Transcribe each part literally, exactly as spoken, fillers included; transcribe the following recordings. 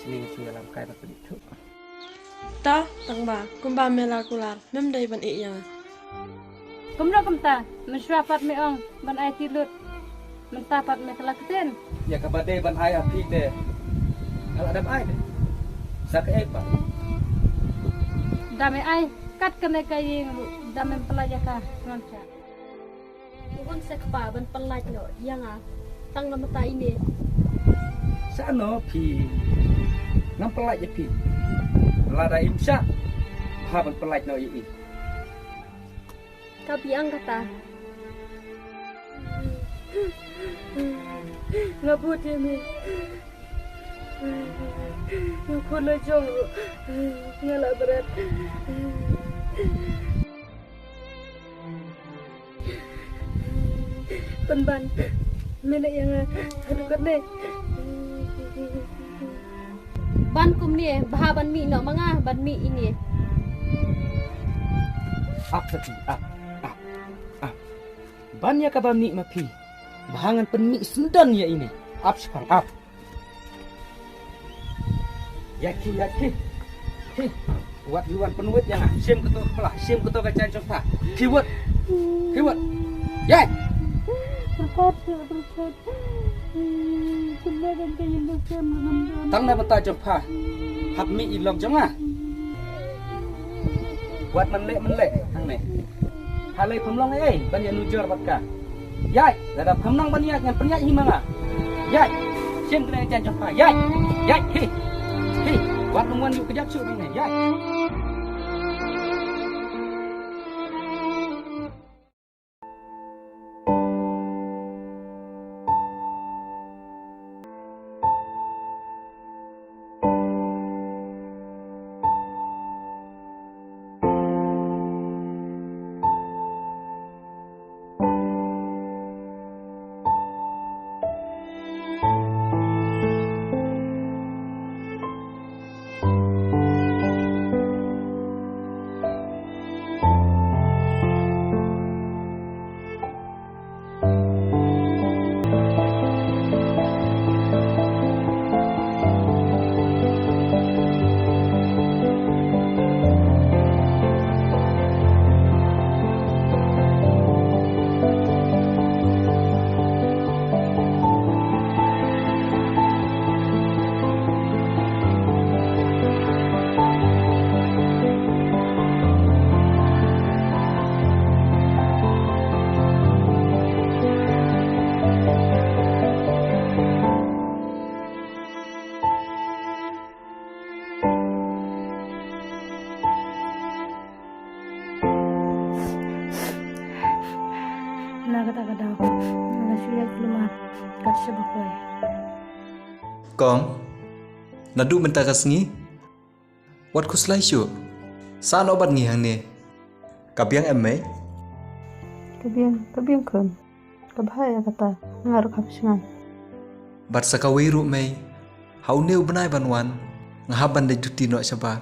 Ni nga shu ïalam kai bad pynithuh. Ta, tang ba kumba me la kular, mem dei ban ïeh ïa nga. Kumno kumta, mynshuwa pat me ong ban ai ti lut. Mynta pat me kylla ktien. Ïa kaba dei ban ai ha phi te, nga la dep ai te. Sa kaei pat? Da me ai kat kane ka ïing ruh, da mem pyllait ïa ka, ngan shah. U bun sa kpa ban pyllait noh ïa nga tang na mynta ine. Shano phi? Ngam pyllait ïa phi. Lada im shah, ha ban pyllait noh ïa i. Ka biang kata. Nga bud ïa me. Nga khun la jong. Nga la bret. Pynban me leh ïa nga haduh katne. Ban kumne, bha ban mih noh ma nga, ban mih ine. Ap sati, ap, ap, ap. Ban ïa kaba mih ma phi. Bha ngan pynmih syndon ïa ine. Ap shipang, ap. Ïa ki, ïa ki. Ki. Wat ïa wan pynwit ïa nga. Shim kato pla, shim kato ka jaiñ jong pha. Ki wit. Ki wit. Ïa. Tang na bynta jong pha. Hap mih i lok jong nga. Wat man leh, man leh hangne. Ha lei pham long ei, ban ïa nujor bad ka. Ïaid, lada pham long ban ïaid, ngan pynïaid hi ma nga. Ïaid, shim kane ka jaiñ jong pha, ïaid, ïaid, hi, hi. Wat ym wan ïuh kjat shuh nangne, ïaid. Na kata ka daw, nga la shu ïaid khlem kat shaba poi. Kong, naduh mynta ka sngi, wat khuslai shuh. Sah noh bad ngi hangne. Ka biang em mei? Ka biang, ka biang khun. Ka bha ïa kata, nga ruh kam shngaiñ. Bad sa kawei ruh mei, ha une u bnai ban wan, nga hap ban leit duty noh shabar.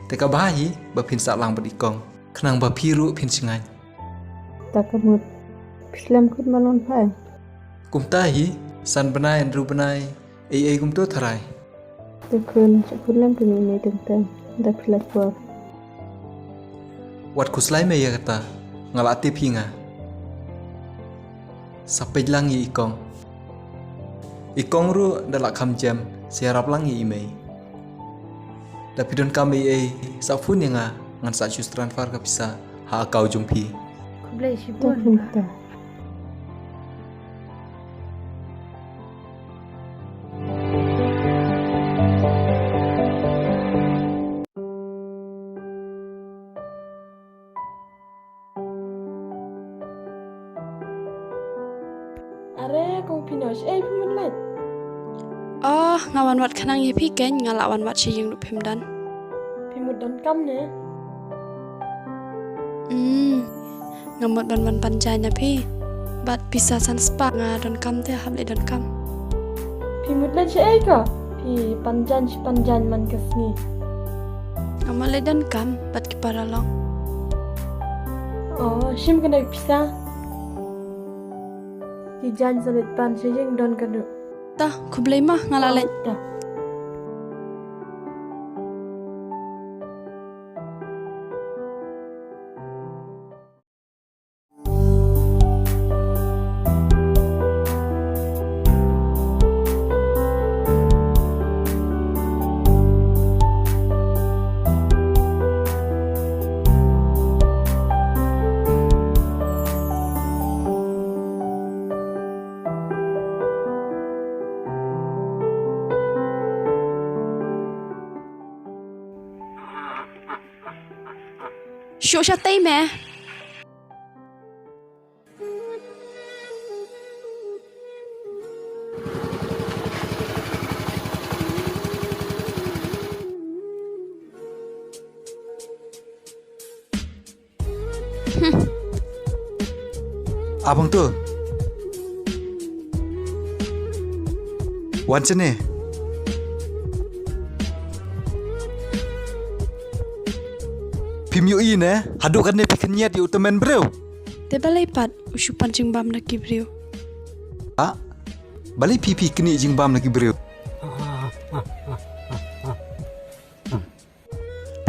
Te ka bha hi ba phin sah lang bad i kong, khnang ba phi ruh phin shngaiñ. Ta ka mut, phi slem khun ban wan phai. Kumta hi, san bnai hynriew bnai, ei ei kumto tharai. Te khun, sa khun lem phi mih mih teng teng, da phi lait por. Wat khuslai mei ïa kata, nga la tip hi nga. Sa peit lang ïa i kong. I kong ruh da lah kham jem, sa ïarap lang ïa i mei. Da phi donkam ei ei, sa phone ïa nga, ngan sa shu transfer ka pisa ha account jong phi. Khublei shibun. Are kong Pinosh, ei phi mut leit? Oh, nga wan wad khnang ïa phi keiñ, nga lah wan wad sha ïing ruh phim don. Phi mut donkam ne? Hmm, nga mut ban wan pan jaiñ na phi. Bad pisa san spah nga donkam te hap leh donkam. Phi mut leit shaei ko? Phi pan jaiñ shi pan jaiñ man ka sngi. Nga mut leit donkam bad ki para lok. Oh, shim kane pisa. Ki jaiñ sa leit pan sha ïing don ka duh. Ta, khublei ma nga la leit. Ta. Shu shatei me. Abang tu. Wan sini. Phim ïohi ne, haduh katne phi khynñiat ïa u tymmen briew. Te balei pat u shu pan jingbam na ki briew? Ah, balei phi phi knieh jingbam na ki briew?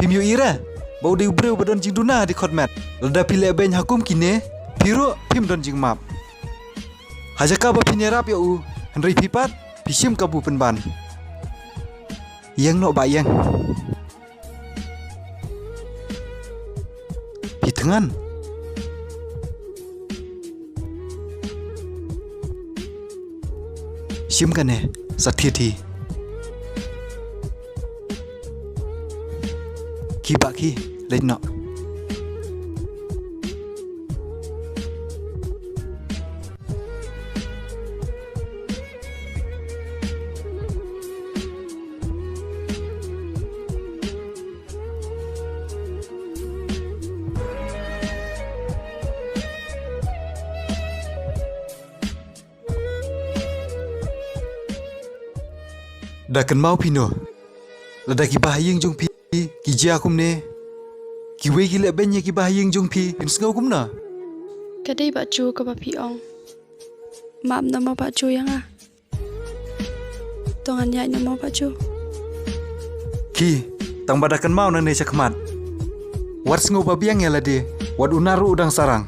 Phim ïohi re ba u dei u briew ba don jingduna ha dkhot met. Lada phi leh beiñ ha kum kine, phi ruh phim don jingmap. Ha jaka ba phin ïarap ïa u, hynrei phi pat phi shim kabu pynban. Ïeng noh bah, ïeng. Phi thngan. Shim kane, sa thied hi. Ki bah ki, leit noh. Da kynmaw phi noh, lada ki bahaïing jong phi ki jia kumne, kiwei ki leh beiñ ïa ki bahaïing jong phi, phin sngew kumno? Ka dei bah Ju kaba phi ong. Map noh mo bah Ju ïa nga. To ngan ïaid noh mo bah Ju. Ki, tang ba da kynmaw nangne shakhmat. Wat sngew ba biang ïa lade, wat u nar ruh u dang sarang.